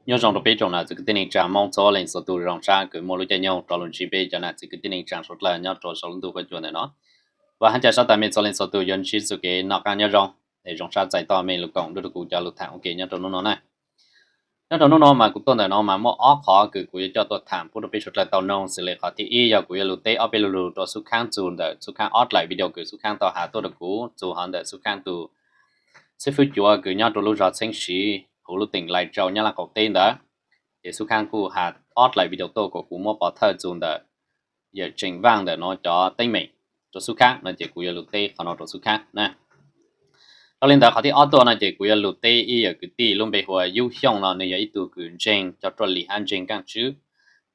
Nyob zoo rau peb tsoom nam txiv kwv tij neej tsaa Moob txhua leej txhua tug, zoo sab kws muaj lub caij nyoog rov lug ntsib peb cov nam txiv kwv tij neej tsaa suav dlawg nyob rua sau lub ntuj huab cua ntawm no. Vaam hab ca sab tas mej txhua leej txhua tug yuav ntsib txuj kev noj qaab nyob zoo, es zoo sab txais tog mej lug koom nrug rau kuv cov lug thaam ua ke nyob rau nub no na. Nyob rau nub no mas kuv tuaj ntawm no mas muaj ob qhov kws kuv yuav coj tuaj thaam pub rau peb suav dlawg tau noog, xws le qhov thib ib yog kuv yuav lug teb ob peb lug lug rua xub khaab txug ntawm xub khaab ob dlaim video kws xub khaab tau has tuaj rau kuv txug hov ntawm xub khaab tug xib fwb cuav kws nyob rua lub zog Txheeb Siv huv lub teem Lais Tsau Nyab Laj qaum teb ntawd. Ces xub khaab kuj has ob dlaim video tuaj kom kuv muab pov thawj txug ntawm yawm Tseem Vaaj ntawm no cov teeb meem rua xub khaab no, ces kuv yuav lug teb qhov no rua xub khaab na. Dhau li ntawd qhov thib ob tuaj no ces kuv yuav lug teb ib yawm kwv tij lub npe hu ua Yub Xyooj no, nws yog ib tug kws ntseeg cov ruaj lim hab ntseeg nkaaj tswb,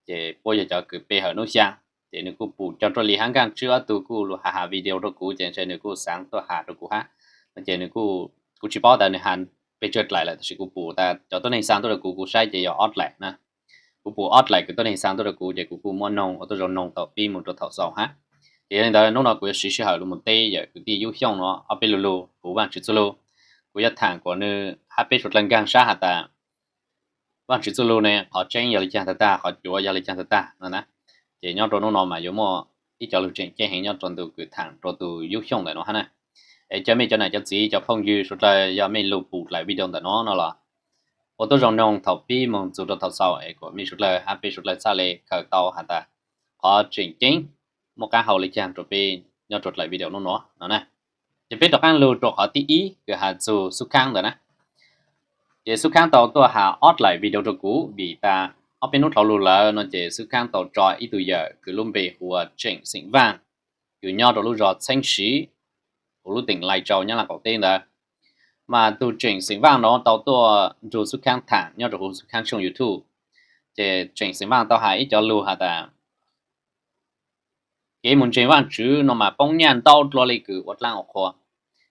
ces puab yog cov kws pe hawm nub xyaa. Ces nws kuj pum cov ruaj lim hab nkaaj tswb ob tug kuj lug has has video rau kuv, ces ntshe nws kuj xaav tuaj has rau kuv hab. No ces nws kuj, kuv tsis paub tas nws has pes tsawg dlaim lawm, tab sis kuv pum tas cov tuab neeg xa tuaj rau kuv, kuv saib ces yog ob dlaim na. Kuv pum ob dlaim kws tuab neeg xa tuaj rau kuv, ces kuv kuj muab noog ua tuab zoo noog thaum pib moog rua thaum xaus hab. Ces yog li ntawd nub no kuv yuav siv sij hawm lug moog teb yawm kwv tij Yub Xyooj no ob peb lug lug huv Vaajtswv txuj lug. Kuv yuav thaam kuas nws hab peb suav dlawg nkaag sab has tas Vaajtswv txuj lug ne qhov tseeb yog le caag tag tag, qhov cuav yog le caag tag tag no na. Ces nyob rua nub no mas yuav muaj ib cov lug tseem ceeb heev nyob rua ntu kws thaam rua tug Yub Xyooj ntawm no hab na. Es caw mej cov nam cov txiv cov phooj ywg suav dlawg yog mej lug pum dlaim video ntawm no no los ua tuab zoo noog thaum pib moog txug rua thaum xaus es kuas mej suav dlawg hab peb suav dlawg txhaj le khaws tau has tas qhov tseem ceeb muaj qaab hau le caag rua peb nyob rua dlaim video nub no no na. Ces peb rov qaab lug rua qhov thib ib kws has txug xub khaab ntawm na. Ces xub khaab tau tuaj has ob dlaim video rua kuv vim tas ob peb nub dlhau lug lawm no ces xub khaab tau tso ib tug yawm kws lub npe hu ua Tseem Xeem Vaaj, kws nyob rua lub zog Txheeb Siv huv lub teem Lais Tsau Nyab Laj qaum teb ntawd. Mas tug Tseem Xeem Vaaj no tau tuaj nrug xub khaab thaam nyob rua huv xub khaab tshooj YouTube. Ces Tseem Xeem Vaaj tau has ib cov lug has tas kev moog ntseeg Vaajtswv no mas poob nyaj ntau dlua le kws ua dlaab ua qhua.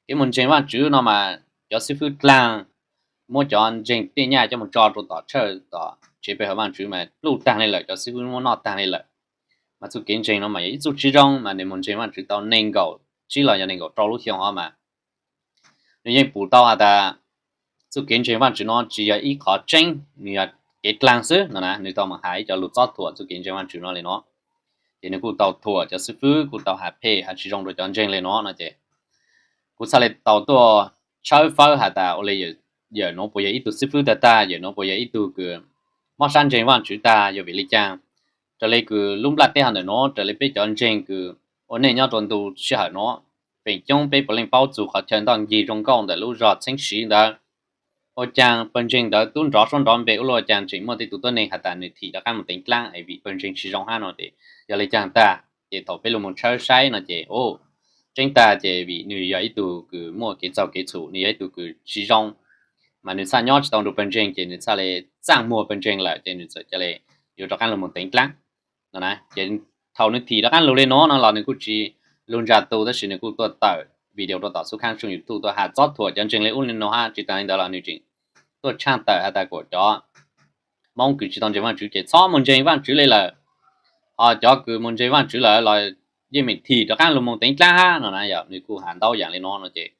Kev moog ntseeg Vaajtswv no mas cov xib fwb dlaag muab cov ntseeg tej nyaj coj moog tso rua tom tshawj tom tsev pe hawm Vaajtswv mas pluj taag le lawm, cov xib fwb muab noj taag le lawm. Mas txuj kev ntseeg no mas yog ib txuj tsi zoo, mas nwg moog ntseeg Vaajtswv tau neeg nkaum tsib los yog neeg nkaum rau lub xyoo hov mas nwg yeej pum tau has tas txuj kev ntseeg Vaajtswv no tsi yog ib qhov tseeb, nwg yog kev dlaag xwb no na. Nwg tau moog has ib cov lug txob thuam txuj kev ntseeg Vaajtswv no le no. Ces nwg kuj tau thuam cov xib fwb, kuj tau has phem has tsi zoo rua cov ntseeg le no no ces kuv txhaj le tau tuaj tshawb fawb has tas ua le yawm nuav puas yog ib tug xib fwb tag tag, yawm nuav puas yog ib tug kws mob sab ntseeg Vaajtswv tag, yog vim le caag. Raws le kws lub nplaj teb hov ntawm nuav, raws le peb cov ntseeg kws ua neej nyob rua ntu sij hawm nuav, feem coob peb puav leej paub txug qhov chaw ntoj ncig zoo nkauj ntawm lub zog Txheeb Siv ntawd. Ua caag pawg ntseeg ntawd tub nrov suab nrov npe ua luaj, ua caag tseem muaj tej tug tuab neeg has tas nwg thim rov qaab moog teev dlaab es vim pawg ntseeg tsi zoo hab no ces yog le caag tag. Ces thaum peb lug moog tshawb saib no ces tseeb tag ces vim nwg yog ib tug kws muaj kev txaug kev txhum, nwg yog ib tug kws tsi zoo, mas nwg txhaj nyob tsi tau nrug pawg ntseeg ces nwg txhaj le txaaj muag pawg ntseeg lawm ces nwg txawm ca le yuav rov qaab lug moog teev dlaab no na. Ces thaum nwg thim rov qaab lug le nuav no los nwg kuj tsi lug ntsa tu, tab sis nwg kuj tuaj tawm video rua tom xub khaab tshooj YouTube tuaj has txob thuam cov ntseeg le ub le nuav hab. Tsi taag le ntawd los nwg tseem tuaj tshaaj tawm has tas kuas cov Moob kws tsi tau ntseeg Vaajtswv ces txhob moog ntseeg Vaajtswv le lawm, ho cov kws moog ntseeg Vaajtswv lawm los yeej meem thim rov qaab lug moog teev dlaab hab no na. Yog nwg kuj has ntau yaam le nuav no ces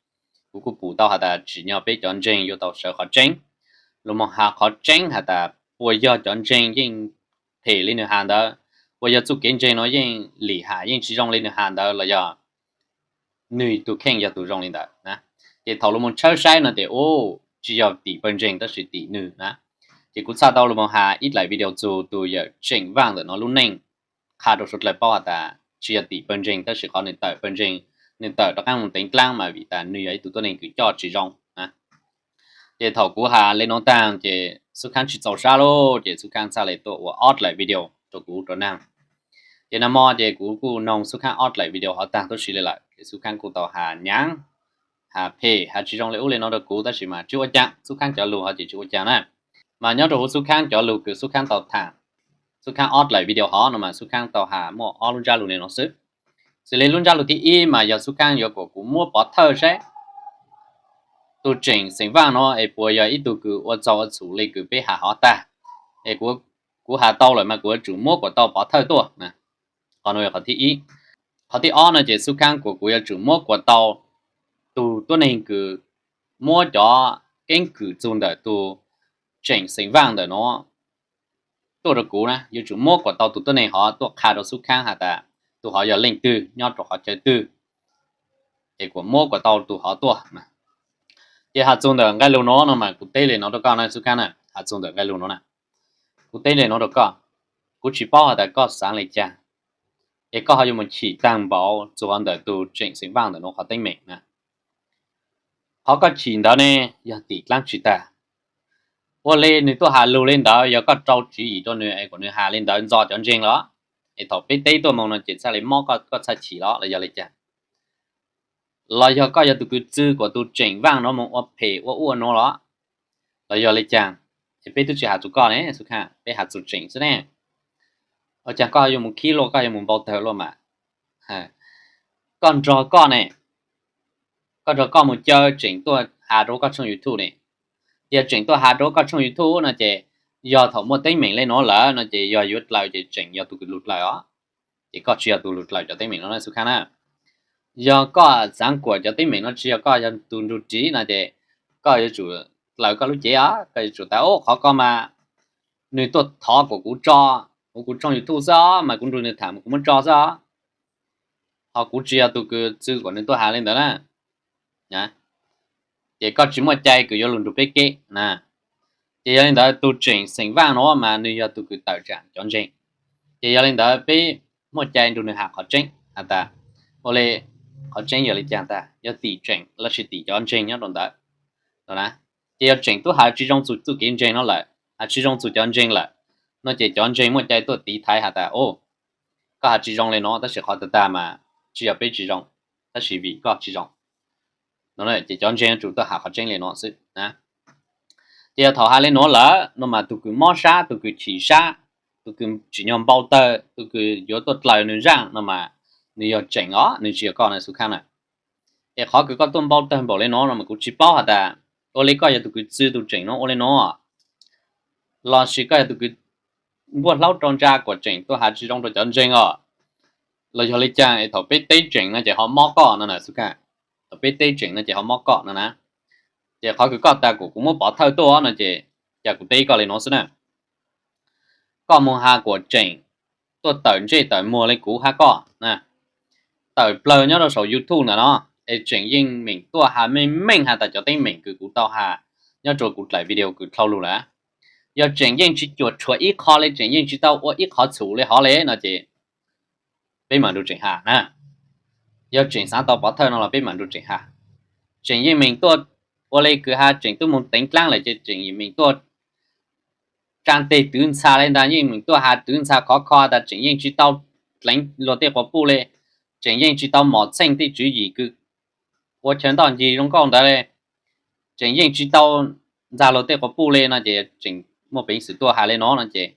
kuv kuj pum tau has tas tsim nyog peb cov ntseeg yuav tau sawv qhov tseeb, lug moog has qhov tseeb has tas puas yog cov ntseeg yeej phem le nwg has ntawd, puas yog txuj kev ntseeg nuav yeej lim ham yeej tsi zoo le nwg has ntawd los yog nwg tug kheej yog tug zoo le ntawd na. Ces thaum lug moog tshawb saib no ces ub, tsi yog tim pawg ntseeg tab sis tim nwg na. Ces kuv txhaj tau lug moog has ib dlaim video txug tug yawm Tseem Vaaj ntawm no lub neej, qha rua suav dlawg paub has tas tsi yog tim pawg ntseeg tab sis qhov nwg tawm pawg ntseeg, nwg tawm rov qaab moog teev dlaab mas vim tas nwg yog ib tug tuab neeg kws coj tsi zoo na. Ces thaum kuv has le nuav taag ces xub khaab tsi txaus sab lawm ces xub khaab txhaj le tuaj ua ob dlaim video rua kuv rua naag. Ces nag mo ces kuv kuj noog xub khaab ob dlaim video hov taag tuab si le lawm ces xub khaab kuj tau has nyaav, has phem has tsi zoo le ub le nuav rua kuv tab sis mas tsi ua caag, xub khaab cov lug hov ces tsi ua caag na. Mas nyob rua huv xub khaab cov lug kws xub khaab tau thaam xub khaab ob dlaim video hov no mas xub khaab tau has muaj ob lub ntsab lug le nuav xwb. Xws le lub ntsab lug thib ib mas yog xub khaab yuav kom kuv muab pov thawj saib tug Tseem Xeem Vaaj no es puas yog ib tug kws ua txaug ua txhum le kws peb has hov tag. Es kuv has tau lawm mas kuv yuav tsum muab kuas tau pov thawj tuaj. Qhov nuav yog qhov thib ib. Qhov thib ob no ces xub khaab kuas kuv yuav tsum muab kuas tau tug tuab neeg kws muab cov keeb kwm txug ntawm tug Tseem xeem Vaj ntawm no tuaj rau kuv na, yuav tsum muab kom tau tus tuab neeg hov tuaj qha rau xub khaab has tas tus hov yog leej twg nyob rau qhov chaw twg, es kom muab kom tau tus hov tuaj. Ces has txug ntawm nqe lug no no mas kuv teb le no rau koj na xub khaab na, has txug ntawm nqe lug no na, kuv teb le no rau koj, kuv tsis paub has tas koj xaav le caag, es koj ho yuav mus chim taag npaum txug hov ntawm tus Tseem xeem Vaj ntawm no qhov teeb meem na. Qhov koj chim ntawd ne yog tim dlaab tsi tag? Ua le nwg tuaj has lug le ntawd yog koj rau tswv yim rau nwg es kom nwg has le ntawd ntxo cov ntseeg los? Es thaum peb teb tuaj moog no ces txhaj le mob koj txhaj chim los los yog le caag? Los yog koj yog tus kws txwv kom tus Tseem Vaj no moog ua phem ua ua nuav los? Los yog le caag? Es peb twb tsis has txug koj ne xub khaab, peb has txug Tseem xwb ne. Ua caag koj yuav mus khib luaj, koj yuav mus npau tawg luaj mas? Koj nrog koj ne, koj nrog koj mus caw Tseem tuaj has rau koj tshooj YouTube ne. Yog Tseem tuaj has rau koj tshooj YouTube no ces yog thaum muaj teeb meem le nuav lawm no ces yog yuav dlaws ces Tseem yog tus kws lug dlaws os. Ces koj tsis yog tus lug dlaws cov teeb meem no na xub khaab na. Yog koj xaav kuam cov teeb meem no tsis yog koj yog tus nrug ris no ces koj yuav tsum dlaws koj lub cev os, koj yuav tsum tas ub qhov ko mas nwg tuaj thov kuas kuv tso huv kuv tshooj YouTube xwb os, mas kuv nrug nwg tham mas kuv muab tso xwb os. Ho kuv tsis yog tus kws txwv kom nwg tuaj has le ntawd na. Ces koj tsis muaj cai kws yuav lug nrug peb keb na. Ces yog le ntawd tus Tseem xeem Vaj no mas nwg yog tus kws tawm tsaam cov ntseeg. Ces yog le ntawd peb muaj cai nrug nwg has qhov tseeb has tas ua le, qhov tseeb yog le caag tag, yog tim Tseem lossis tim cov ntseeg nyob rau ntawd no na. Ces yog Tseem tub has tsis zoo txug txuj kev ntseeg no lawm, has tsis zoo txug cov ntseeg lawm no ces cov ntseeg muaj cai tuaj tiv thaiv has tas ub, koj has tsis zoo le no tab sis qhov tag tag mas tsis yog peb tsis zoo, tab sis vim koj tsis zoo no. Ces cov ntseeg yuav tsum tuaj has qhov tseeb le no xwb. Ces yog thaum has le nuav lawm no mas tus kws mob sab, tus kws chim sab, tus kws tsim nyog npau tawg, tus kws yuav tuaj dlaws nwg zaaj no mas nwg yog Tseem os, nwg tsis yog koj na xub khaab na. Es qhov kws koj tuaj npau tawg npaum le no no mas kuv tsis paub has tas ua le koj yog tus kws txwv tus Tseem no ua le no lossis koj yog tus kws npuaj hlaub rau ntsa kuas Tseem tuaj has tsis zoo rau cov ntseeg os, los yog le caag es thaum peb teb Tseem no ces ho mob koj no na xub khaab. Thaum peb teb Tseem no ces ho mob koj no na. Ces qhov kws koj tas kuas kuv muab pov thawj tuaj no ces cas kuv teb koj le no xwb na. Koj moog has kuas Tseem tuaj tawm ntsej tawm muag le kuv hab koj na, tawm plawg nyob rau saum YouTube ntawm no, es Tseem yeej meem tuaj has meej meej has tas cov teeb meem kws kuv tau has nyob rua kuv dlaim video kws dlhau lug lawm. Yog Tseem yeej tsis cuam tshuam ib qho le, Tseem yeej tsis tau ua ib qhov txhum le hov le no ces peb mam nrug Tseem has na. Yog Tseem xaav tau pov thawj no los peb mam nrug Tseem has. Tseem yeej meem tuaj ua le kws has Tseem tub moog teev dlaab lawm ces Tseem meem tuaj tsaa teg twv ntxha le ntag, yeej meem tuaj has twv ntxha khov kho tas Tseem yeej tsis tau dleev luag tej quas puj le, Tseem yeej tsis tau mom txheej tej tswv yim kws ua chaw ntoj ncig zoo nkauj ntawd le, Tseem yeej tsis tau ntxag luag tej quas puj le no ces Tseem muaj peev xwm tuaj has le no no ces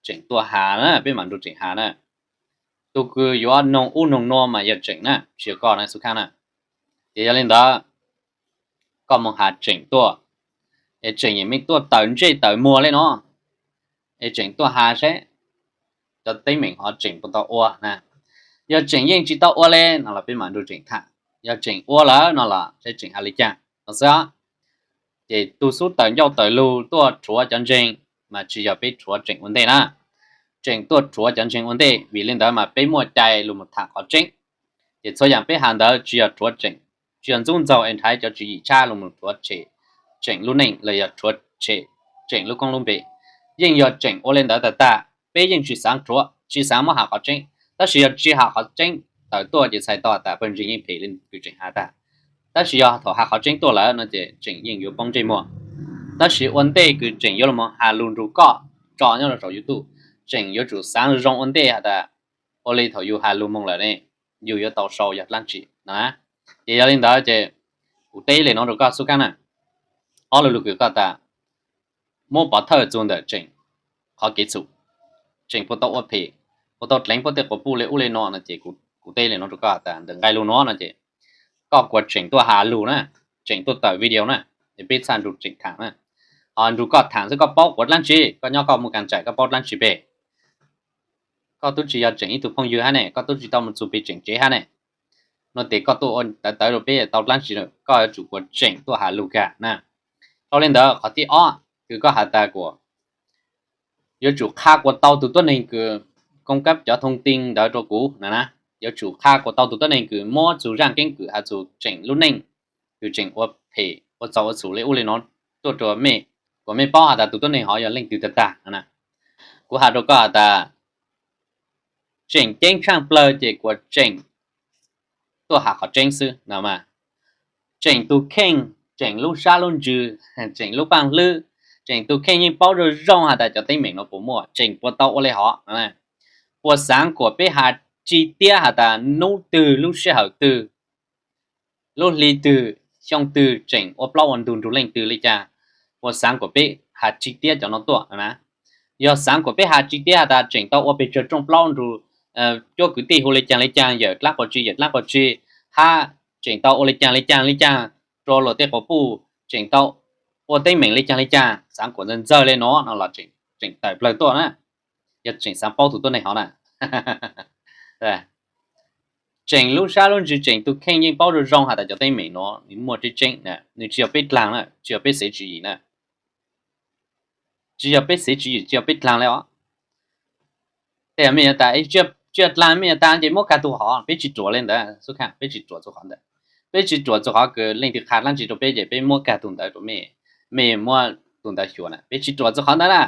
Tseem tuaj has na, peb mam nrug Tseem has na. Tus kws yuav noog ub noog nuav mas yog Tseem na, tsis yog koj na xub khaab na. Ces yog le ntawd koj moog has Tseem tuaj, es Tseem yeej meem tuaj tawm ntsej tawm muag le no, es Tseem tuaj has seb cov teeb meem hov Tseem puas tau ua na. Yog Tseem yeej tsis tau ua le no los peb mam nrug Tseem tham, yog Tseem ua lawm no los seb Tseem has le caag no xwb. Ces tug xub tawm ncauj tawm lug tuaj rhuav cov ntseeg mas tsis yog peb rhuav Tseem ua ntej na. Tseem tuaj rhuav cov ntseeg ua ntej, vim le ntawd mas peb muaj cai lug mus tham qhov tseeb. Ces txhua yaam peb has ntawd tsis yog rhuav Tseem, tsis yog ntxub ntxaug es nrhav cov tswv yim tshab lug mus rhuav tshem Tseem lub neej los yog rhuav tshem Tseem lub koob lub npe. Yeej yog Tseem ua le ntawd tag tag, peb yeej tsis xaav rhuav, tsis xaav muab has qhov tseeb, tab sis yog tsis has qhov tseeb tawm tuaj ces txhais tau tas pawg ntseeg yeej phem le kws Tseem has tag. Tab sis yog thaum has qhov tseeb tuaj lawm no ces Tseem yeej yuav poob ntsej muag. Tab sis ua ntej kws Tseem yuav lug has lug nrug koj tso nyob rau saum YouTube, Tseem yuav tsum xaav zoo ua ntej has tas ua le thaum yug has lug moog lawm ne, yug yuav tau sau yog dlaab tsi no. Ces yog le ntawd ces kuv teb le no rau koj xub khaab na. Ob lu lug kws koj tas muab pov thawj txug ntawm Tseem qhov kev txhum, Tseem puas tau ua phem, puas tau dleev puab tej quas puj le ub le no no ces kuv teb le no rau koj tas ntawm nqe lug no no ces koj kuas Tseem tuaj has lug na, Tseem tuaj tawm video na, es peb txhaj nrug Tseem tham na. Ho nrug koj tham xwb koj paub quav dlaab tsi, koj nyob koj mus kas tsam koj paub dlaab tsi pem. Koj tub tsis yog Tseem ib tug phooj ywg hab ne, koj tub tsis tau mus txug pem Tseem tsev hab ne. No tes koj tuaj ua tawv tawv rau peb tau dlaab tsi, koj yuav tsum kuas Tseem tuaj has lug kag na. Dhau le ntawd qhov thib ob, kws koj has tas kuas yuav tsum qha kuas tau tus tuab neeg kws koob kab cov thoob tij ntawd rua kuv na, yuav tsum qha kuas tau tus tuab neeg kws muab txug zaaj keeb kwm has txug Tseem lub neej, kws Tseem ua phem ua txaug ua txhum le ub le no tuaj rua mej, kuas mej paub has tas tus tuab neeg hov yog leej twg tag tag na. Kuv has rua koj has tas Tseem ceeb tshaaj plawg ces kuas Tseem tuaj has qhov tseeb xwb no mas. Tseem tug kheej, Tseem lub sab lub ntsws, Tseem lub paaj hlwb, Tseem tug kheej yeej paub zoo zoo has tas cov teeb meem no puas muaj, Tseem puas tau ua le hov. Puas xaav kuas peb has tsi tiab has tas nub twg lub sij hawm twg, lub hli twg, xyoo twg Tseem ua plaub ua ntug nrug leej twg le caag, puas xaav kuas peb has tsi tiab cov no tuaj na. Yog xaav kuas peb has tsi tiab has tas Tseem tau ua pes tsawg rooj plaub nrug cuab kwv tij hu le caag le caag, yawm dlaab quas tsi yawm dlaab quas tsi, hab Tseem tau ua le caag le caag le caag rua luag tej quas puj, Tseem tau ua teeb meem le caag le caag, xaav kuas ntxawg ntxawg le nuav no los Tseem tawm plawg tuaj na. Yog Tseem xaav paub tug tuab neeg hov na. Tseem lub sab lub ntsws, Tseem tug kheej yeej paub zoo zoo has tas cov teeb meem nuav nwg muaj tseeb tseeb, nwg tsi yog peb dlaag na, tsi yog peb xev tswv yim na. Tsi yog peb xev tswv yim, tsi yog peb dlaag le os. Tej mej tas tsi yog dlaag, mej tas ces muab kag tug hov, peb tsi ruam le ntawd xwb, peb tsi ruam txug qhov ntawd. Peb tsi ruam txug qhov kws leej twg qha dlaab tsi rua peb ces peb muab kag tug ntawd rua mej, mej muab tug ntawd xyuas na, peb tsi ruam txug qhov ntawd na.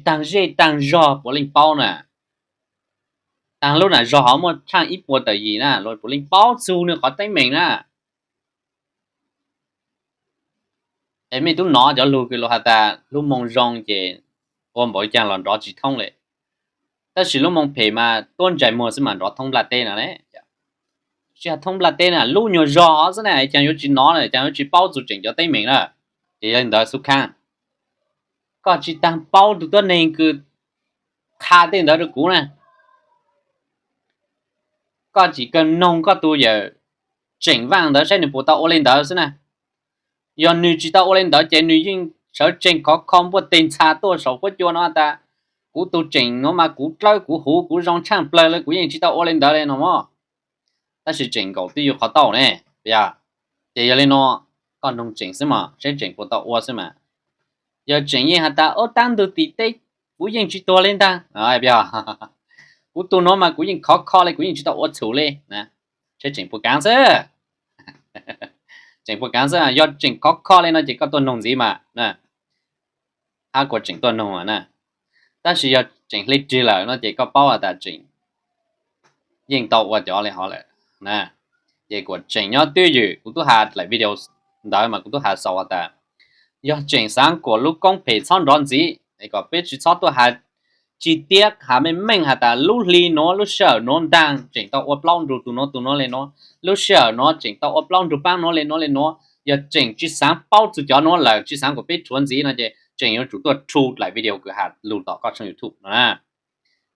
Taag zej taag zog puav leej paub na. Taag lub nam zog hov muaj tshaaj ib puas tawm yim na, luag puav leej paub txug nwg qhov teeb meem na. Es mej tub nov cov lug kws luag has tas lub moo zoo ces ua npaum le caag los nrov tsi thoob le. Tab sis lub moo phem mas tuab ntsais muag xwb mas nrov thoob nplaj teb no le. Tsi yog thoob nplaj teb na, lub nyuag zog hov xwb na, caag yuav tsi nov na, caag yuav tsi paub txug Tseem cov teeb meem na. Ces yog le ntawd xub khaab, koj tsi taag paub tug tuab neeg kws qha tej ntawd rua kuv na. Koj tsi kawg noog koj tug yawm Tseem Vaaj ntawd saib nwg puas tau ua le ntawd xwb na. Yog nwg tsi tau ua le ntawd ces nwg yeej sawv tsees khov kho npuaj teg ntxha tuaj saum huab cua no tas, kuv tug Tseem nuav mas kuv dlawb kuv huv kuv zoo tshaaj plawg le, kuv yeej tsi tau ua le ntawd le no mog. Tab sis Tseem nkaum twb yog qhov tau ne, yog. Ces yog le nuav, koj noog Tseem xwb mas saib Tseem puas tau ua xwb mas. Yog Tseem yeej has tas, ob, taab ntug tim teb kuv yeej tsi tuag le ntag, kuv tug nuav mas kuv yeej khov kho le, kuv yeej tsi tau ua txhum le, saib Tseem puas kaav xwb. Tseem puas kaav xwb, yog Tseem khov kho le no ces koj tuaj noog ntxiv mas, hab kuas Tseem tuaj noog na. Tab sis yog Tseem hle rig lawm no ces koj paub has tas Tseem yeej tau ua cov le hov lawm na. Ces kuas Tseem nyob twj ywm, kuv tub has dlaim video ntawd mas kuv tub has xaus has tas, yog Tseem xaav kuas lub koob phem txhob nrov ntxiv, es kom peb tsi txhob tuaj has tsi tiab, has meej meej has tas lub hli nuav lub sij hawm nuav ntaag Tseem tau ua plaub nrug tug nuav tug nuav le nuav, lub sij hawm nuav Tseem tau ua plaub nrug paab nuav le nuav le nuav. Yog Tseem tsi xaav paub txug cov nuav lawm, tsi xaav kuas peb rhuav ntxiv no ces Tseem yuav tsum tuaj rhu dlaim video kws has lug tom koj tshooj YouTube no na.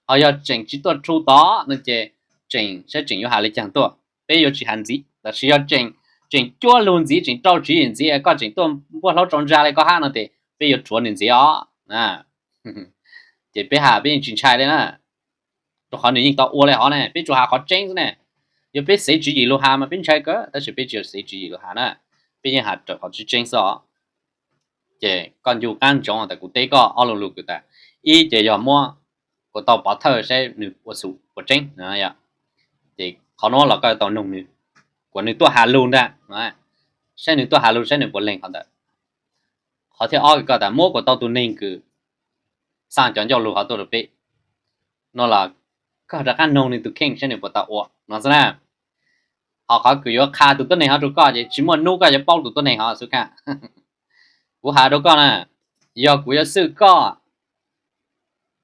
Ho yog Tseem tsi tuaj rhu tod no ces Tseem saib Tseem yuav has le caag tuaj, peb yuav tsi has ntxiv. Tab sis yog Tseem, Tseem cuab lug ntxiv, Tseem rau tswv yim ntxiv, koj Tseem tuaj npuaj hlaub tsau ntsa le koj hab no ces peb yuav rhuav nwg ntxiv os. Ces peb has peb yeej tsi ntshai le na, rua qhov nwg yeej tau ua le hov ne, peb tsuas has qhov tseeb xwb ne. Yog peb xev tswv yim lug has mas peb ntshai kawg, tab sis peb tsi yog xev tswv yim lug has na, peb yeej has raws qhov tseeb tseeb xwb os. Ces koj ncu qaab ntsoov tas kuv teb koj ob lu lug kws tas, ib ces yog muab kuas tau pov thawj saib nwg ua txhum puas tseeb. Ces qhov nuav los koj tau noog nwg, kuas nwg tuaj has lug ntag, saib nwg tuaj has lug saib nwg puas leeg qhov ntawd. Qhov thib ob koj tas muab kuas tau tug neeg kws xaa cov ncauj lug hov tuaj rua peb no los koj rov qaab noog nwg tug kheej saib nwg puas tau ua no xwb na. Ho qhov kws yuav qha tug tuab neeg hov rua koj ces tsi muaj nub koj yuav paub tug tuab neeg hov xwb kha. Kuv has rua koj na, yog kuv yuav xwj koj,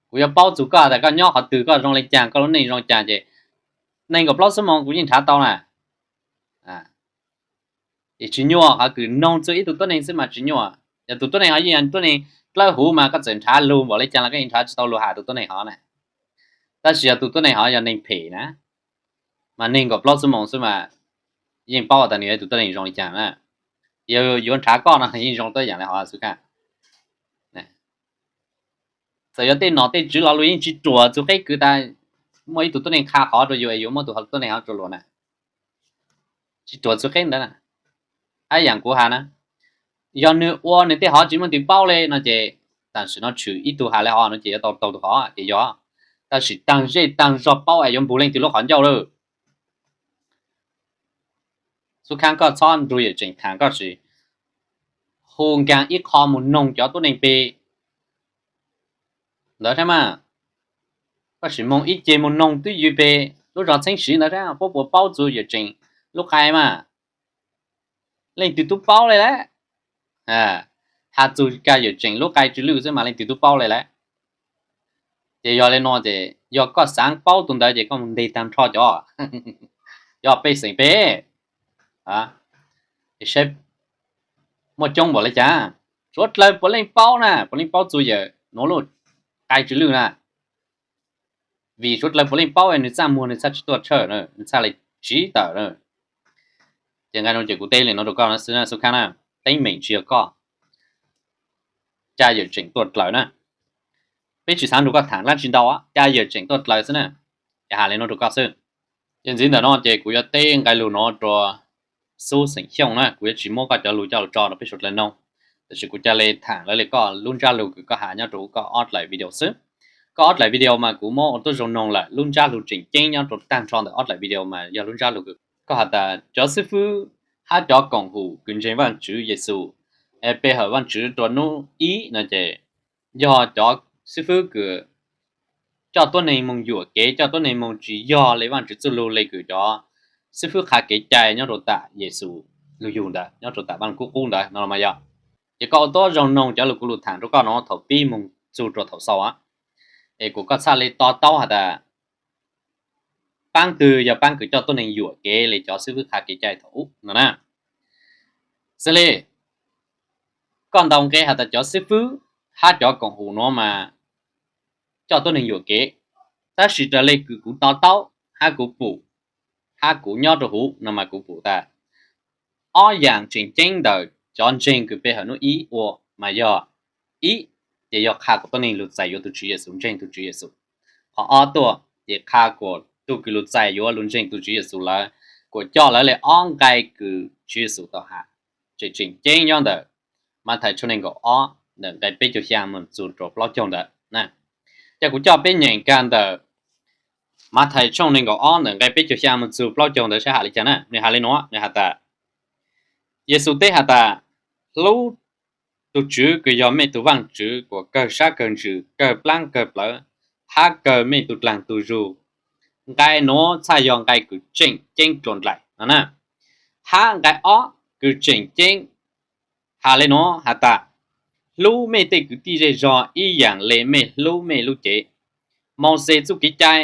kuv yuav paub txug koj tas koj nyob qhov twg, koj zoo le caag, koj lub neej zoo caag ces neeg nkaum plaub xuab moos kuv yeej nrhav tau na. Es tsi nyuaj, qhov kws noog txug ib tug tuab neeg xwb mas tsi nyuaj. Yog tug tuab neeg hov yeej yog tuab neeg dlawb huv mas koj txawm nrhav lug npaum le caag los koj yeej nrhav tsi tau lug has tug tuab neeg hov na. Tab sis yog tug tuab neeg hov yog neeg phem na, mas neeg nkaum plaub xuab moos xwb mas yeej paub tas nwg yog tug tuab neeg zoo le caag na. Yog yuav nrhav koj no yeej zoo tuab yaam le hov xwb kha. Txawm yog tej nom tej tswv los luag yeej tsi ruam txug qeb kws tas, muaj ib tug tuab neeg qha qhov rua yus es yuav muab tug tuab neeg hov rua luag na, tsi ruam txug qeb ntawd na. Hab yaam kuv has na, Yog nws ua nws tej hov tsis muaj leej twg paub li no ces tam sim no tshwm ib tug has li hov no ces yuav tau taug tus hov ces yog. Tab sis taag zej taag zog paub es yuav npug leej twg lub qhov ncauj lawm. Xub Khaab, koj txhob nrug yawm tseem tham, koj sim hu nkaag ib qho mus noog cov tuab neeg pem ntawd saib mas. Koj sim moog ib ce mus noog twb ywg pem lub zog Txheeb Siv ntawd saib puab puas paub txug yawm tseem lub qai mas. Leej twg tub paub li lawm. Has txug kag yawm tseem lub qai tsw lwj xwb mas leej twg tub paub li lawm. Ces yog li no ces yog koj xaav paub tus ntawd ces koj mus nteg taag nrho cov, cov pej xeem pem, saib muaj coob npaum li cas. Suav dlawg puav leej paub na, puav leej paub txug yawm nuav lub qai tsw lwj na. Vim suav dlawg puav leej paub nws txaj muag nws txhaj tsis tuaj tshawj, nws txhaj le tsiv tawm na. Ces nqe no ces kuv teb li no rau koj xwb na Xub Khaab na, teeb meem tsis yog koj, ca yawm tseem tuaj dlawg na. Peb tsis xaav nrug koj tham dlaab tsi ntau, ca yawm tseem tuaj dlawg xwb na. Ces has li no rau koj xwb. Ces ntxiv ntawm no ces kuv yuav teb nqe lug no rua Xub xeem Xyooj na, kuv yuav tsis muab koj cov lug coj lug tso rau peb suav dlawg noog, tab sis kuv ca le tham lawv li koj lub ntsab lug kws koj has nyob rau huv koj ob dlaim video xwb. Koj ob dlaim video mas kuv muab ua tuab zoo noog lawm, lub ntsab lug tseem ceeb nyob rau taag nrho ntawm ob dlaim video mas yog lub ntsab lug kws koj has tas cov xib fwb hab cov koom haum kws ntseeg Vaajtswv Yexus pe hawm Vaajtswv rua nub ib no ces yog cov xib fwb kws coj tuab neeg moog yuam kev, coj tuab neeg moog tsis yog le Vaajtswv txuj lug le kws cov xib fwb qha kev cai nyob rau tam Yexus lug yug ntawd, nyob rau tam Vaaj Lug Kub Qub ntawd no mas yog. Ces koj ua tuab zoo noog cov lug kuv lug tham rau koj no thaum pib moog txug rua thaum xaus, es kuas koj txhaj le to taub has tas paab twg yog paab kws coj tuab neeg yuam kev le cov xib fwb qha kev cai thaum ub no na. Xws le koj ntaus nqe has tas cov xib fwb hab cov koom haum nuav mas coj tuab neeg yuam kev, tab sis raws le kws kuv to taub hab kuv pum hab kuv nyob rau huv no mas kuv pum tas ob yaam tseem ceeb ntawm cov ntseeg kws pe hawm nub ib ua mas yog, ib, ces yog qha kuas tuab neeg lug txais yuav tug Tswv Yexus, ntseeg tug Tswv Yexus. Qhov ob tuaj ces qha kuas tug kws lug txais yuav lug ntseeg tug Tswv Yexus lawm, kuas coj lawv le ob nqai kws Tswv Yexus tau has, tseem tseem ceeb nyob ntawm Mathais tshooj neeg nkaum ob ntawm nqe peb caug xyaa moog txug rua plaub caug ntawd. Ces kuv coj peb nyeem kag ntawm Mathais tshooj neeg nkaum ob ntawm nqe peb caug xyaa moog txug plaub caug ntawd saib has le caag na. Nwg has le nuav, nwg has tas, Yexus teb has tas, hlub tug Tswv kws yog mej tug Vaajtswv kuas kawg sab kawg ntsws, kawg plaab kawg plawv, hab kawg mej tug dlaag tug zug. Nqai nuav txhaj yog nqai kws tseem ceeb dlua ndlaim no na. Hab nqai ob kws tseem ceeb has le nuav has tas, hlub mej tej kwv tij zej zog ib yaam le mej hlub mej lub cev. Mauxes txuj kev cai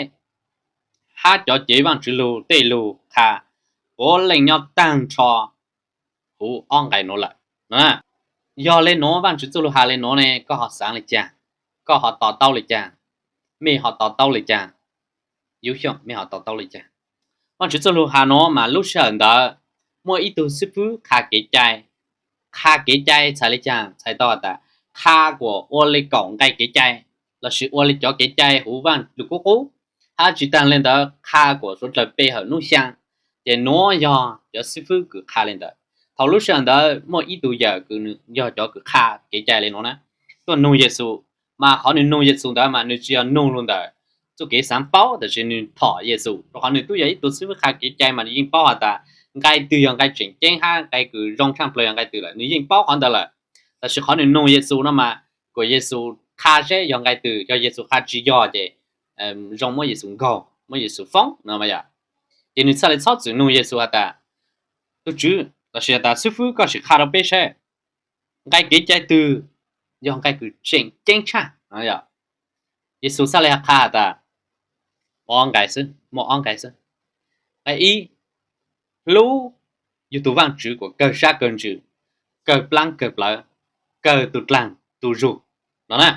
hab cov cev Vaajtswv lug tej lug qha puav leej nyob taag nrho huv ob nqai nuav lawm. Yog le nuav Vaajtswv txuj lug has le nuav ne koj ho xaav le caag? Koj ho to taub le caag? Mej ho to taub le caag? Yub Xyooj, mej ho to taub le caag? Vaajtswv txuj lug has nuav mas lub sij hawm ntawd muaj ib tug xib fwb qha kev cai. Qha kev cai txhais le caag? Txhais tau has tas qha kuas ua le kaum nqai kev cai lossis ua le cov kev cai huv Vaaj Lug Kub Qub. Hab tsis taag le ntawd qha kuas suav dlawg pe hawm nub xyaa. Ces nuav yog cov xib fwb kws qha le ntawd. Thaum lub sij hawm ntawd muaj ib tug yawm kws yog cov kws qha kev cai le nuav na, tuaj nug Yexus, mas qhov nwg nug Yexus ntawd mas nwg tsis yog nug lug ntawm txuj kev xaav paub, tab sis nwg thom Yexus, rua qhov nwg tub yog ib tug xib fwb qha kev cai mas nwg yeej paub has tas nqai twg yog nqai tseem ceeb hab nqai kws zoo tshaaj plawg yog nqai twg lawm, nwg yeej paub qhov ntawd lawm. Tab sis qhov nwg nug Yexus no mas kuas Yexus qha seb yog nqai twg, yog Yexus qha tsis yog ces zoo muab Yexus nkaug, muab Yexus foob no mas yom. Ces nwg txhaj le txhob txwm nug Yexus has tas, Tug Tswv, lossis has tas, Xib fwb, koj sim qha rau peb saib, nqai kev cai twg yog nqai kws tseem ceeb tshaj? Yexus txhaj le qha has tas, ob nqai xwb, muaj ob nqai xwb. Nqai ib, hlub yug tug Vaajtswv kuas kawg sab kawg ntsws, kawg plaab kawg plawv, kawg tug dlaag tug zug no na.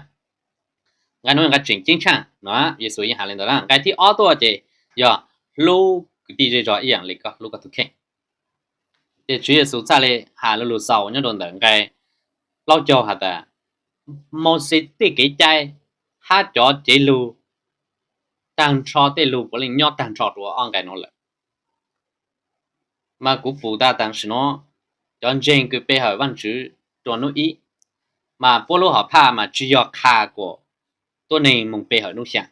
Nqai nuav nqai tseem ceeb tshaj no, Yexus yeej has le ntawd na. Nqai thib ob tuaj ces yog hlub kwv tij zej zog ib yaam le koj hlub koj tug kheej. Ces Tswv Yexus txhaj le has lu lug xaus nyob rau ntawm nqai plaub caug has tas, Mauxes tej kev cai hab cov cev lug taag nrho tej lug puav leej nyob taag nrho rua ob nqai nuav lawm. Mas kuv pum tas tam sim nuav cov ntseeg kws pe hawm Vaajtswv rua nub ib, mas puab lub hom phaj mas tsi yog qha kuas tuab neeg moog pe hawm nub xyaa,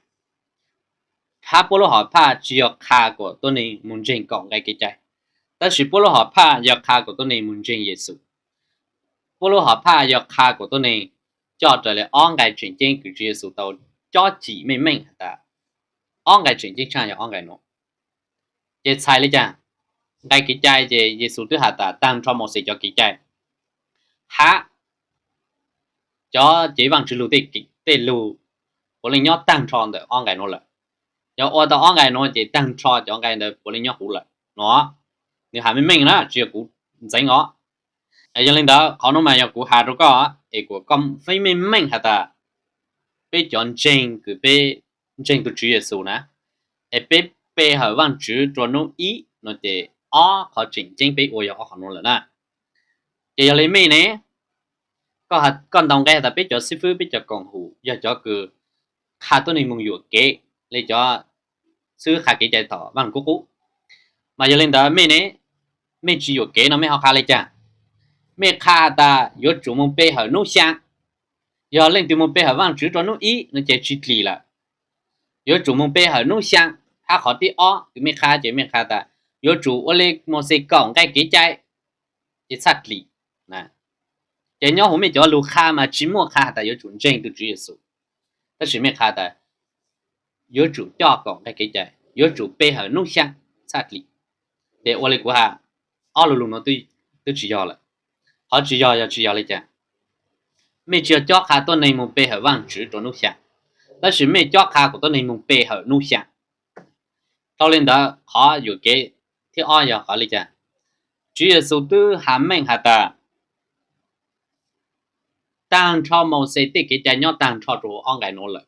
hab puab lub hom phaj tsi yog qha kuas tuab neeg moog ntseeg kaum nqai kev cai, tab sis puab lub hom phaj yog qha kuas tuab neeg moog ntseeg Yexus. Puab lub hom phaj yog qha kuas tuab neeg coj raws li ob nqai tseem ceeb kws Tswv Yexus tau cob cim meej meej has tas ob nqai tseem ceeb tshaaj yog ob nqai nuav. Ces txhais li cas? Nqai kev cai ces Yexus twb has tas taag nrho Mauxes cov kev cai hab cov cev Vaajtswv lug tej lug puav leej nyob taag nrho ntawm ob nqai nuav lawm. Yog ua tau ob nqai nuav ces taag nrho cov nqai ntawd puav leej nyob huv lawm no. Nwg has meej meej na, tsi yog kuv ntxeev os. Yog li ntawd qhov nuav mas yog kuv has rua koj es kuas koj feeb meej meej has tas peb cov ntseeg kws peb ntseeg tug Tswv Yexus na, es peb pe hawm Vaajtswv rua nub ib no ces ob qhov tseem ceeb peb ua yog ob qhov nuav lawm na. Ces yog li mej ne, koj ntaus nqe has tas peb cov xib fwb peb cov koom haum yog cov kws qha tuab neeg moog yuam kev li cov xib fwb qha kev cai thaum Vaaj Lug Kub Qub. Mas yog li ntawd mej ne, mej tsi yuam kev no mej ho qha li cas? Mej qha has tas yuav tsum moog pe hawm nub xyaa. Yog leej twg moog pe hawm Vaajtswv rua nub ib no ces tsi dlim lawm. Yuav tsum moog pe hawm nub xyaa. Hab qhov thib ob kws mej qha ces mej qha tas yuav tsum ua li Mauxes kaum nqai kev cai ces txhaj dlim. Ces nyob huv mej cov lug qha mas tsi muaj qha has tas yuav tsum ntseeg tug Tswv Yexus, tab sis mej qha tas yuav tsum coj kaum nqai kev cai, yuav tsum pe hawm nub xyaa txhaj dlim. Ces ua li kuv has, ob lu lug nuav twb tsi yog lawm. Qhov tsi yog yog tsi yog li cas? Mej tsi yog cob qha tuab neeg moog pe hawm Vaajtswv rua nub xyaa, tab sis mej cob qha kuas tuab neeg moog pe hawm nub xyaa. Dlhau li ntawd qhov yuam kev thib ob yog qhov li cas? Tswv Yexus twb has meej has tas taag nrho Mauxes tej kev cai nyob taag nrho rua huv ob nqai nuav lawm.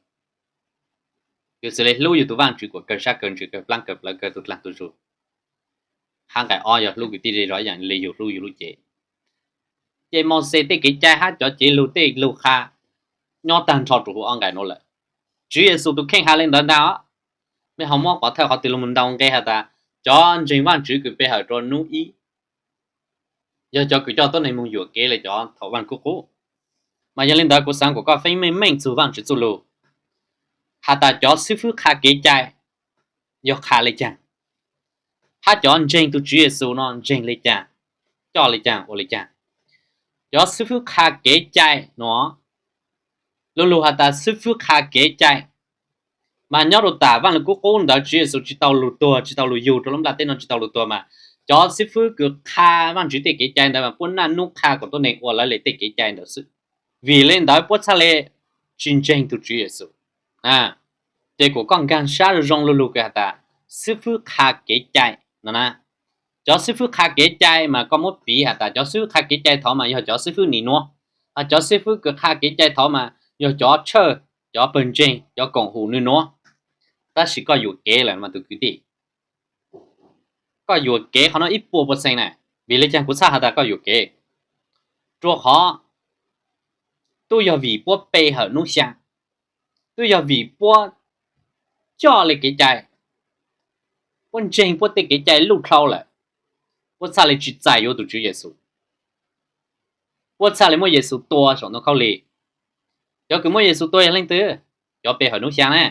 Yug xws li hlub yug tug Vaajtswv kuas kawg sab kawg ntsws kawg plaab kawg plawv kawg tug dlaag tug zug, hab nqai ob yog hlub kwv tij zej zog ib yaam li yug hlub yug lub cev. Ces Mauxes tej kev cai hab cov cev lug tej lug qha nyob taag nrho rua huv ob nqai nuav lawm. Tswv Yexus tug kheej has li ntawd ntag os. Mej ho muab qhov thawj qhov twg lug moog ntaus nqe has tas cov ntseeg Vaajtswv kws pe hawm rua nub ib yog cov kws coj tuab neeg moog yuam kev li cov thaum Vaaj Lug Kub Qub. Mas yog li ntawd kuv xaav kuas koj feeb meej meej txug Vaajtswv txuj lug has tas cov xib fwb qha kev cai yog qha li caag, hab cov ntseeg tug Tswv Yexus no ntseeg li caag, coj li caag ua li caag. Cov xib fwb qha kev cai nuav, lu lug has tas xib fwb qha kev cai, mas nyob rua tam Vaaj Lug Kub Qub ntawd Tswv Yexus tsi tau lug tuag, tsi tau lug yug rua lub nplaj teb no, tsi tau lug tuag mas cov xib fwb kws qha Vaajtswv tej kev cai ntawd mas puab naj nub qha kuas tuab neeg ua lawv le tej kev cai ntawd xwb. Vim li ntawd puab txhaj le tsi ntseeg tug Tswv Yexus. Ces kuas koj nkaag sab zoo zoo lu lug kws has tas xib fwb qha kev cai no na. Cov xib fwb qha kev cai mas koj muab piv has tas cov xib fwb qha kev cai thaud mas yog cov xib fwb nim nuav, cov xib fwb kws qha kev cai thaud mas yog cov tshawj, cov pawg ntseeg, cov koom haum nwg nuav. Tab sis koj yuam kev lawm mas tug kwv tij. Koj yuam kev qhov no ib puas percent na. Vim li caag kuv txhaj has tas koj yuam kev? Rua qhov tub yog vim puab pe hawm nub xyaa, tub yog vim puab coj le kev cai, puab ntseeg puab tej kev cai luj dlhau lawm, puab txhaj le tsi txais yuav tug Tswv Yexus. Puab txhaj le muab Yexus tua saum ntoo khaub lig. Cov kws muab Yexus tua yog leej twg? Cov pe hawm nub xyaa ne.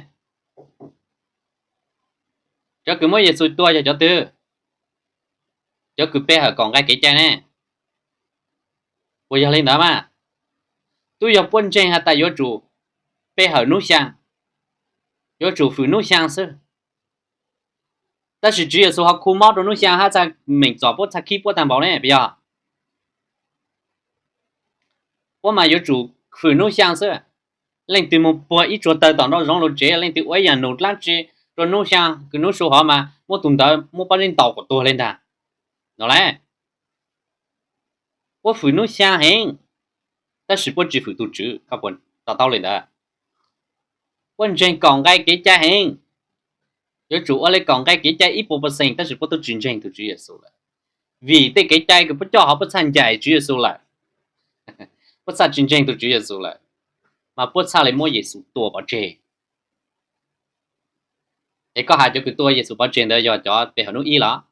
Cov kws muab Yexus tua yog cov twg? Cov kws pe hawm kaum nqai kev cai ne. Puas yog li ntawd mas? Tub yog puab ntseeg has tas yuav tsum pe hawm nub xyaa, yuav tsum fwm nub xyaa xwb. Tab sis Tswv Yexus ho khu mob rua nub xyaa hab txhaj meem txom puab txhaj khib puab taag npaum ne, puas yog? Puab mas yuav tsum fwm nub xyaa xwb. Leej twg moog puag ib tsuag tawg tom nraum zoov lug tsev, leej twg ua ib yaam num dlaab tsi rua nub xyaa kws nub su hov mas muab tug ntawd muab pob zeb ntaus kom tuag le ntag no las. Puab fwm nub xyaa heev, tab sis puab tsi fwm tug Tswv, koj puas to taub li ntawd? Puab ntseeg kaum nqai kev cai heev, yuav tsum ua le kaum nqai kev cai ib puas percent, tab sis puab tub tsi ntseeg tug Tswv Yexus lawm. Vim tej kev cai kws puab coj hov puab txhaj ncaim Tswv Yexus lawm, puab txhaj tsi ntseeg tug Tswv Yexus lawm, mas puab txhaj le muab Yexus tua pov tseg. Es koj has cov kws tua Yexus pov tseg ntawd yog cov pe hawm nub ib los?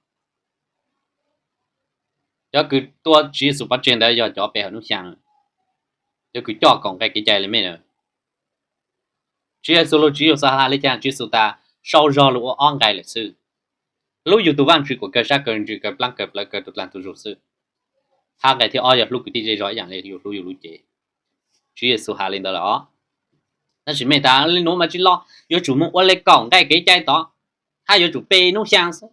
Cov kws tua Tswv Yexus pov tseg ntawd yog cov pe hawm nub xyaa. yuav kws coj kaum nqai kev cai li mej na. Tswv Yexus lug, Tswv Yexus has le caag? Tswv Yexus tas sau zog lug ua ob nqai lawm xwb. Hlub yug tug Vaajtswv kuas kawg sab kawg ntsws kawg plaab kawg plawv kawg tug dlaag tug zug xwb. Hab nqai thib ob yog hlub kwv tij zej zog ib yaam le yug hlub yug lub cev. Tswv Yexus has le ntawd lawm os. Tab sis mej tas le nuav mas tsi lug, yuav tsum moog ua le kaum nqai kev cai tod, hab yuav tsum pe nub xyaa xwb.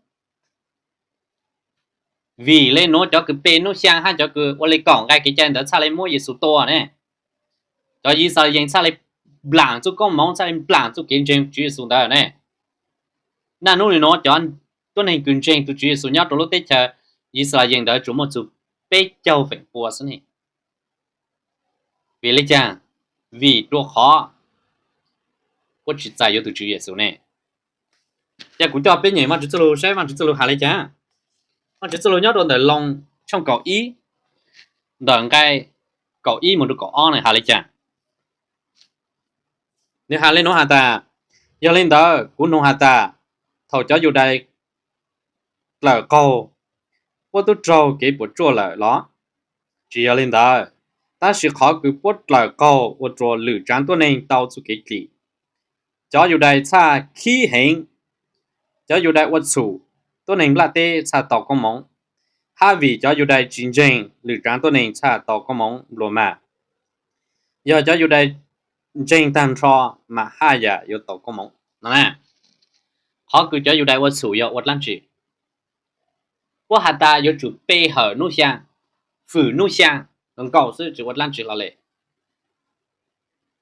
Vim le nuav cov kws pe nub xyaa hab cov kws ua le kaum nqai kev cai ntawd txhaj le muab Yexus tua ne. Cov Yixalayees txhaj le nplaam txuj koob moov, txhaj le nplaam txuj kev ntseeg Tswv Yexus ntawd ne. Naj nub le nuav cov tuab neeg kws ntseeg tug Tswv Yexus nyob rua lub teb chaws Yixalayees ntawd tsuas muaj txug peb caug feem pua xwb ne. Vim le caag? Vim rua qhov puab tsi txais yuav tug Tswv Yexus ne. Ca kuv coj peb nyem Vaajtswv txuj lug saib Vaajtswv txuj lug has le caag. Vaajtswv txuj lug nyob rua ntawm Loos tshooj kaum ib, ntawm nqai kaum ib moog rua kaum ob nwg has le caag. Nwg has le nuav has tas, yog le ntawd kuv nug has tas, thaum cov Yudais dlawm qaug puab tub raug kev puam tsuaj lawm los? Tsi yog le ntawd, tab sis qhov kws puab dlawm qaug ua rua lwm tsaav tuab neeg tau txuj kev dlim. Cov Yudais txhaj khib heev, cov Yudais ua txhum, tuab neeg nplaj teb txhaj tau koob moov, hab vim cov Yudais tsi ntseeg lwm tsaav tuab neeg txhaj tau koob moov nplua mag. Yog cov Yudais ntseeg taag nrho mas haj yam yuav tau koob moov no na. Qhov kws cov Yudais ua txhum yog ua dlaab tsi? Puab has tas yuav tsum pe hawm nub xyaa, fwm nub xyaa nkaus xwb tsi ua dlaab tsi hlo le.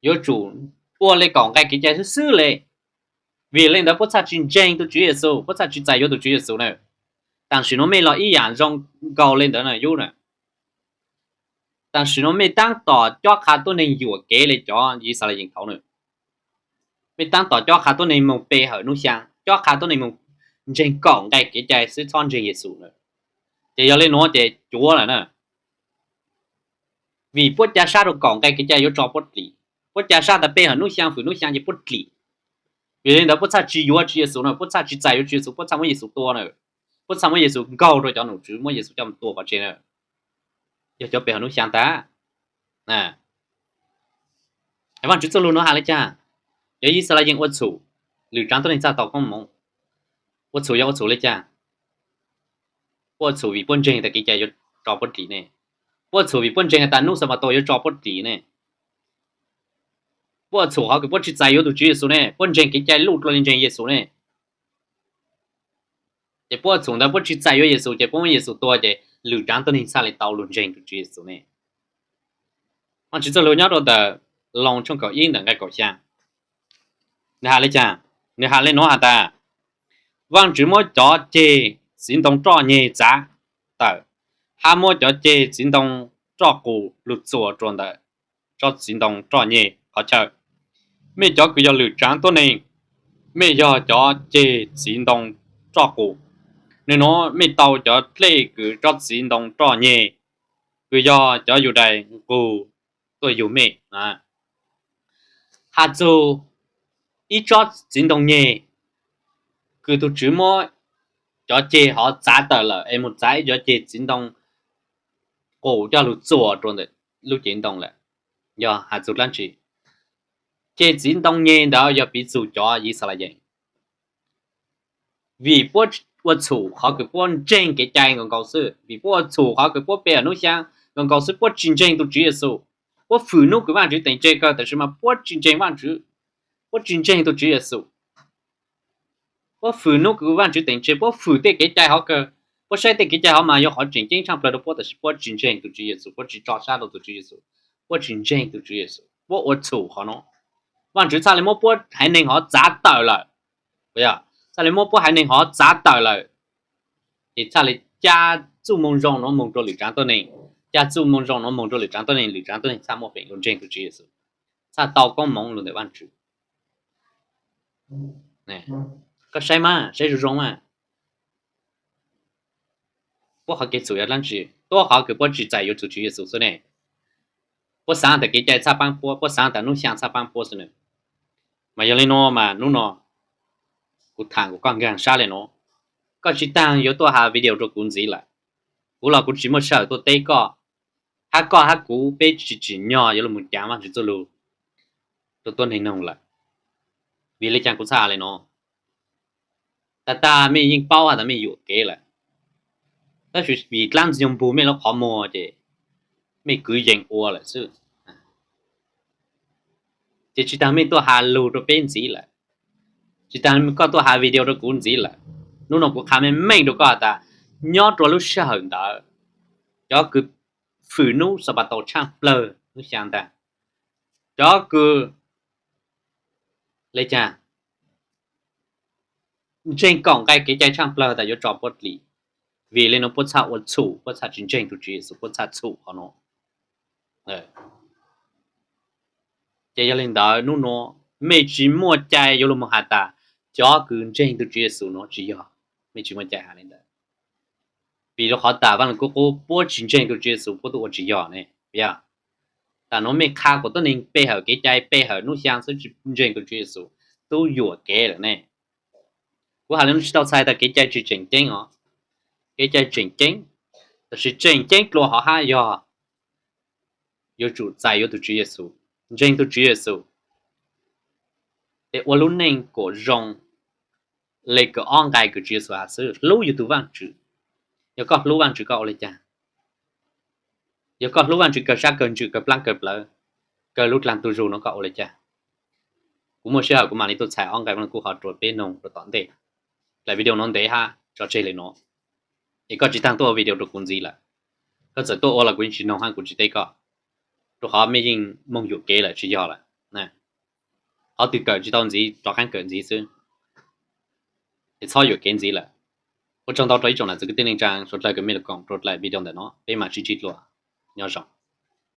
Yuav tsum ua le kaum nqai kev cai xwb xwb le. Vim le ntawd puab txhaj tsi ntseeg tug Tswv Yexus, puab txhaj tsi txais yuav tug Tswv Yexus na. Taam sim nuav mej los ib yaam zoo nkaus le ntawd na yub na. Taam sim nuav mej taab tom cob qha tuab neeg yuam kev le cov Yixalayees thaud na. Mej taab tom cob qha tuab neeg moog pe hawm nub xyaa, cob qha tuab neeg moog ntseeg kaum nqai kev cai xwb txhob ntseeg Yexus na. Ces yog le nuav ces cuav lawm na. Vim puab ca sab rua kaum nqai kev cai yuav tso puab dlim. Puab ca sab tas pe hawm nub xyaa fwm nub xyaa ces puab dlim. Vim le ntawd puab txhaj tsi yuav Tswv Yexus na, puab txhaj tsi txais yuav Tswv Yexus, puab txhaj muab Yexus tua na. Puab txhaj muab Yexus nkaug rua cov nom tswv, muab Yexus coj tua pov tseg na. Yog cov pe hawm nub xyaa tas. Vaajtswv txuj lug nuav has le caag? Cov Yixalayees ua txhum, lwm tsaav tuab neeg txhaj tau koob moov. Ua txhum yog ua txhum le caag? Puab ua txhum vim puab ntseeg tas kev cai yuav tso puab dlim ne. Puab ua txhum vim puab ntseeg tas nub Xanpataus yuav tso puab dlim ne. Puab ua txhum qhov kws puab tsi txais yuav tug Tswv Yexus ne, puab ntseeg kev cai luj dlua le ntseeg Yexus ne. Ces puab ua txhum ntawd puab tsi txais yuav Yexus ces puab muab Yexus tua ces lwm tsaav tuab neeg txhaj le tau lug ntseeg tug Tswv Yexus ne. Vaajtswv txuj lug nyob rua ntawm Loos tshooj kaum ib ntawm nqai kaum xyaa, nwg has le caag? Nwg has le nuav has tas, Vaajtswv muab cov ceg txiv ntoo roj nyeg txav tawm, hab muab cov ceg txiv ntoo roj qus lug txuas rua ntawm tsob txiv ntoo roj nyeg qhov chaw. Mej cov kws yog lwm tsaav tuab neeg, mej yog cov ceg txiv ntoo roj qus. Nwg nuav mej tau cov dlej kws tsob txiv ntoo roj nyeg, kws yog cov Yudais nqug tuaj yug mej. Has txug ib tsob txiv ntoo nyeg kws tug Tswv muab cov ceg hov txav tawm lawm es moog txav ib cov ceg txiv ntoo qus coj lug txuas rua ntawm lub cev ntoo lawm, yog has txug dlaab tsi? Ceg txiv ntoo nyeg ntawd yog piv txug cov Yixalayees. Vim puab ua txhum qhov kws puab ntseeg kev cai nkaus nkaus xwb, vim puab ua txhum qhov kws puab pe hawm nub xyaa nkaus nkaus xwb, puab tsi ntseeg tug Tswv Yexus. Puab fwm nub kws Vaajtswv teem tseg kawg, tab sis mas puab tsi ntseeg Vaajtswv, puab tsi ntseeg tug Tswv Yexus. Puab fwm nub kws Vaajtswv teem tseg, puab fwm tej kev cai hov kawg, puab saib tej kev cai hov mas yog qhov tseem ceeb tshaaj plawg rua puab, tab sis puab tsi ntseeg tug Tswv Yexus, puab tsi tso sab rua tug Tswv Yexus, puab tsi ntseeg tug Tswv Yexus, puab ua txhum qhov nuav. Vaajtswv txhaj le muab puab haiv neeg hov txav tawm lawm, txhaj le muab puab haiv neeg hov txav tawm lawm, ces txhaj le ca txuj moo zoo nuav moog rua lwm tsaav tuab neeg, ca txuj moo zoo nuav moog rua lwm tsaav tuab neeg, lwm tsaav tuab neeg txhaj muaj feem lug ntseeg tug Tswv Yexus, txhaj tau koob moov lug ntawm Vaajtswv. Koj saib mas, saib zoo zoo mas, puab qhov kev txhum yog dlaab tsi? Tuab qhov kws puab tsi txais yuav tug Tswv Yexus xwb ne. Puab xaav tas kev cai txhaj paab puab, puab xaav tas nub xyaa txhaj paab puab xwb ne. Mas yog le nuav mas nub nuav kuv tham kuas koj nkaag sab le nuav, koj tsi taag yuav tuaj has video rua kuv ntxiv lawm. Kuv los kuv tsi muaj sij hawm tuaj teb koj, Hab koj hab kuv peb tsis tsim nyog yuav los mus cav Vaajtswv txuj lug rua tuab neeg noog lawm. Vim le caag kuv txhaj has le nuav? Tag tag mej yeej paub has tas mej yuam kev lawm, tab sis vim dlaab Ntxwg Nyoog npug mej lub qhov muag ces mej kwv yees ua lawm xwb. Ces tsis tas mej tuaj has lug rua peb ntxiv lawm, tsis tas koj tuaj has video rua kuv ntxiv lawm. Nub nua kuv qha meej meej rua koj has tas nyob rua lub sij hawm ntawd, cov kws fwm nub Xanpataus tshaaj plawg nub xyaa ntag, cov kws le caag ntseeg kaum nqai kev cai tshaaj plawg tas yuav tso puab dlim. Vim le nuav puab txhaj ua txhum, puab txhaj tsis ntseeg tug Tswv Yexus, puab txhaj txhum qhov nuav. Ces yog le ntawd nub nua mej tsis muaj cai yuav lug moog has tas cov kws ntseeg tug Tswv Yexus nuav tsis yog, mej tsis muaj cai has le ntawd. Vim rua qhov tas Vaaj Lug Kub qub puab tsis ntseeg tug Tswv Yexus puab tub ua tsis yog ne. Yog tas nuav mej qha kuas tuab neeg pe hawm kev cai, pe hawm nub xyaa xwb tsis ntseeg tug Tswv Yexus, tub yuam kev lawm ne. Kuv has le nuav tsis tau txhais tas kev cai tsis tseem ceeb os. Kev cai tseem ceeb, tab sis tseem ceeb dlua hov hab yog yuav tsum txais yuav tug Tswv Yexus, ntseeg tug Tswv Yexus, es ua lub neej kuas zoo le kws ob nqai kws Tswv Yexus has xwb, hlub yug tug Vaajtswv. Yog koj hlub Vaajtswv koj ua le caag? Yog koj hlub Vaajtswv kawg sab kawg ntsws kawg plaab kawg plawv, kawg lub dlaag tug zug nuav koj ua le caag? Kuv muaj sij hawm kuv maam le tuaj txhais ob nqai Vaaj Lug Kub hov rua peb noog rua tom ntej. Dlaim video nuav ntev hab tso tseg le nuav, es koj tsis taag tuaj ua video rua kuv ntxiv lawm. Koj txawm tuaj ua los kuv yeej tsis noog hab kuv tsis teb koj, rua qhov mej yeej moog yuam kev lawm tsis yog lawm. Qhov twg kawm tsis tau ntxiv rov qaab kawm ntxiv xwb, es txhob yuam kev ntxiv lawm. Ua tsaug ntau rua ib tsoom nam txiv kwv tij neej tsaa suav dlawg kws mej lug koom rua dlaim video ntawm nuav, peb maam sib ntsib dlua. Nyob zoo.